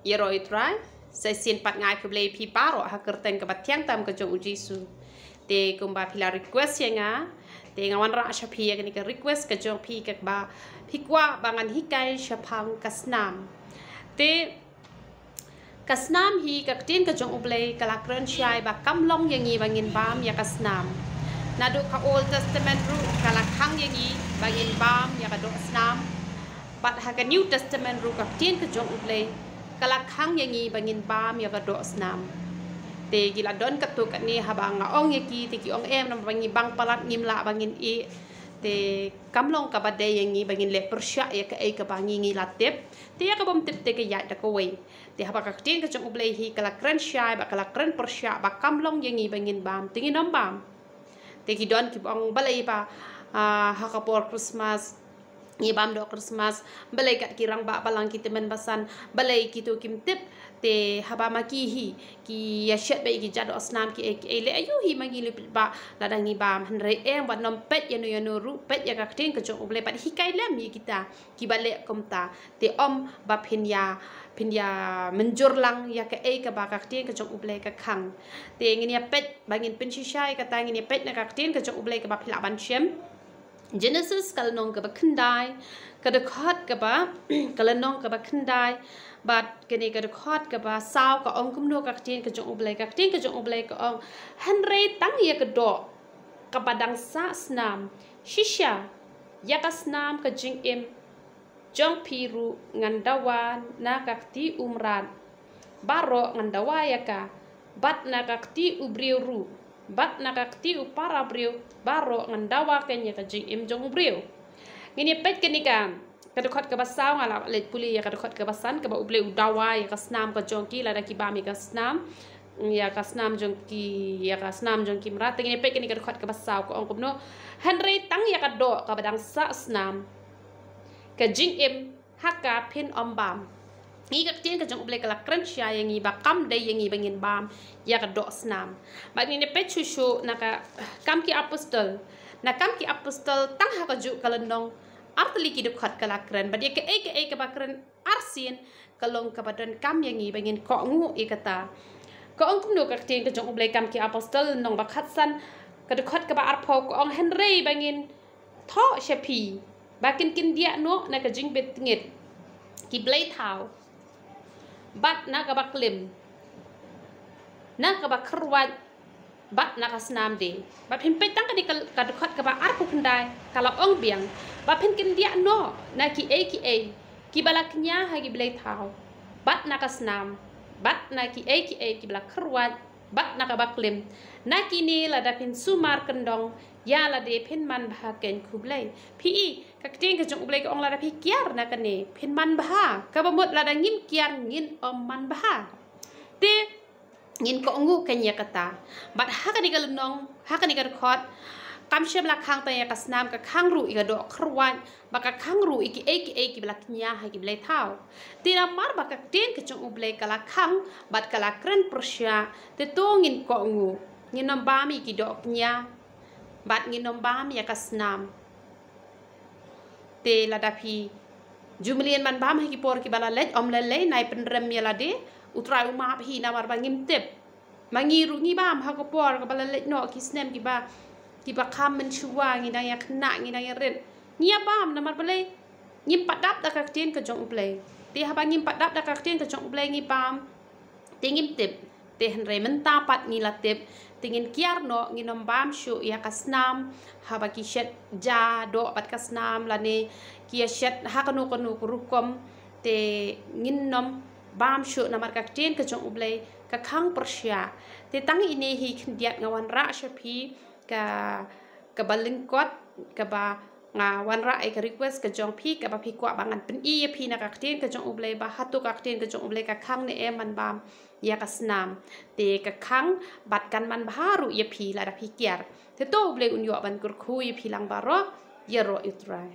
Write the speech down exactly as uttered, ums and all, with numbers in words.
Ïaroh ïa u Trai. Sa shisien pat nga ai khublei ïa phi baroh ha ka kyrteng kaba thiang tam ka jong u Jisu. Te kumba phi la request ïa nga, te nga wanrah sha phi ïa kane ka request ka jong phi kaba phi kwah ba ngan hikai shaphang ka snam. Te ka snam hi ka ktien ka jong U Blei ka la kren shai ba kam long ïa ngi ba ngin bam ïa ka snam. Naduh ka Old Testament ruh ka la khang ïa ngi ba ngin bam ïa ka doh snam. Bad ha ka New Testament ruh ka ktien ka jong U Blei ka la khang ïa ngi ba ngin bam ïa ka doh snam. Te ki la don katto katne haba nga ong ïa ki, te ki ong, em, namar ba ngi bang palat ngim lah ba ngin ïeh. Te kam long kaba dei ïa ngi ba ngin leh pyrshah ïa kaei kaba ngi ngi la tip. Te ïa ka bym tip te ka ïaid da kawei. Te haba ka ktien ka jong U Blei hi ka la kren shai bad ka la kren pyrshah ba kam long ïa ngi ba ngin bam, te ngin ym bam. Te ki don kiba ong balei ba, ah, ha ka por Christmas ngi bam doh Christmas, balei kat ki rangbah balang, ki tymmen basan, balei kito kim tip. Te haba ma ki hi ki ïa shet beit ïa ki jait doh snam kiei kiei, leh aïu hi ma ngi lipit ba lada ngi bam. Hynrei em, wat nym peit ïano ïano ruh, peit ïa ka ktien ka jong U Blei bad hikai lem ïa kita kiba leh kumta. Te ym ba phin ïa, phin ïa mynjur lang ïa kaei kaba ka ktien ka jong U Blei ka khang. Te ngin ïa peit ba ngin pynshisha ïa kata, ngin ïa peit na ka ktien ka jong U Blei kaba phi lah ban shem. Genesis ka lynnong kaba khyndai, ka dkhot kaba, ka lynnong kaba khyndai, bad kane ka dkhot kaba saw, ka ong kumno ka ktien ka jong U Blei. Ka ktien ka jong U Blei ka ong, hynrei tang ïa ka doh kaba dang sah snam shisha, ïa ka snam ka jingim jong phi ruh ngan dawa na ka kti u mrad, baroh ngan dawa ïa ka, bad na ka kti u briew ruh, bad na ka kti u para briew, baroh ngan dawa keiñ ïa ka jingim jong u briew. Ngin ïa peit kane ka, ka dkhot kaba saw, nga la leit pule ïa ka dkhot kaba san, kaba U Blei u dawa ïa ka snam ka jong ki lada ki bam ïa ka snam, ïa ka snam jong ki, ïa ka snam jong ki mrad. Te ngin ïa peit kane ka dkhot kaba saw, ka ong kumno, hynrei tang ïa ka doh kaba dang sah snam ka jingim ha ka phin ym bam. Ngi, ka ktien ka jong U Blei ka la kren shai ïa ngi ba kam dei ïa ngi ba ngin bam ïa ka doh snam. Bad ngin ïa peit shuh shuh na ka Kam ki Apostol. Na Kam ki Apostol tang ha kajuh ka lynnong, artylli ki dkhot ka la kren. Bad ïa kaei kaei kaba kren arsien ka long kaba donkam ïa ngi ba ngin kohnguh ïa kata. Ka ong kumno ka ktien ka jong U Blei, Kam ki Apostol lynnong ba khatsan, ka dkhot kaba arphew, ka ong, hynrei ba ngin thoh sha phi ba kin kyndiah noh na ka jingbit tngit ki blei thaw, bad na kaba klim, na kaba kyrwat, bad na ka snam de. Bad phin peit tang kane ka, ka dkhot kaba arphew khyndai, ka la ong biang ba phin kyndiah noh na kiei kiei kiba la kñia ha ki blei thaw, bad na ka snam, bad na kiei kiei kiba la kyrwat, bad na kaba klim. Na kine lada phin sumar kyndong ïa lade phin man bha keiñ khublei. Phi i, ka ktien ka jong U Blei ka ong lada phi kiar na kane phin man bha. Kaba mut lada ngim kiar ngin ym man bha. Te ngin kohnguh keiñ ïa kata. Bad ha kane ka lynnong, ha kane ka dkhot, kam shym la khang tang ïa ka snam, ka khang ruh ïa ka doh kyrwat, bad ka khang ruh ïa kiei kiei kiba la kñia ha ki blei thaw. Te namar ba ka ktien ka jong U Blei ka la khang bad ka la kren pyrshah, te to ngin kohnguh. Ngin ym bam ïa ki doh kñia bad ngin ym bam ïa ka snam. Te lada phi ju mlien ban bam ha ki por kiba la leit, ym lei lei, nai pynrem ïa lade, U Trai u map hi namar ba ngim tip. Ma ngi ruh ngi bam ha ka por kaba la leit noh, ki snem kiba, kiba kham mynshuwa, ngi dang ïa khynnah, ngi dang ïa rit, ngi ïa bam. Namar balei? Ngim pat dap da ka ktien ka jong U Blei. Te haba ngim pat dap da ka ktien ka jong U Blei, ngi bam, te ngim tip. Te hynrei mynta pat ngi la tip, te ngin kiar noh, ngin ym bam shuh ïa ka snam. Haba ki shet ja doh bad ka snam lane ki ïa shet ha kano kano ka rukom, te ngin ym bam shuh namar ka ktien ka jong U Blei ka khang pyrshah. Te tang ine hi khyndiat nga wanrah sha phi ka, kaba lyngkot, kaba nga wanrah ïa ka request ka jong phi, kaba phi kwah ba ngan pyni ïa phi na ka ktien ka jong U Blei, ba hato ka ktien ka jong U Blei ka khang ne em ban bam ïa ka snam. Te ka khang bad kan man bha ruh ïa phi lada phi kiar. Te to U Blei un ïoh ban kyrkhu ïa phi lang baroh. Ïaroh ïa U Trai.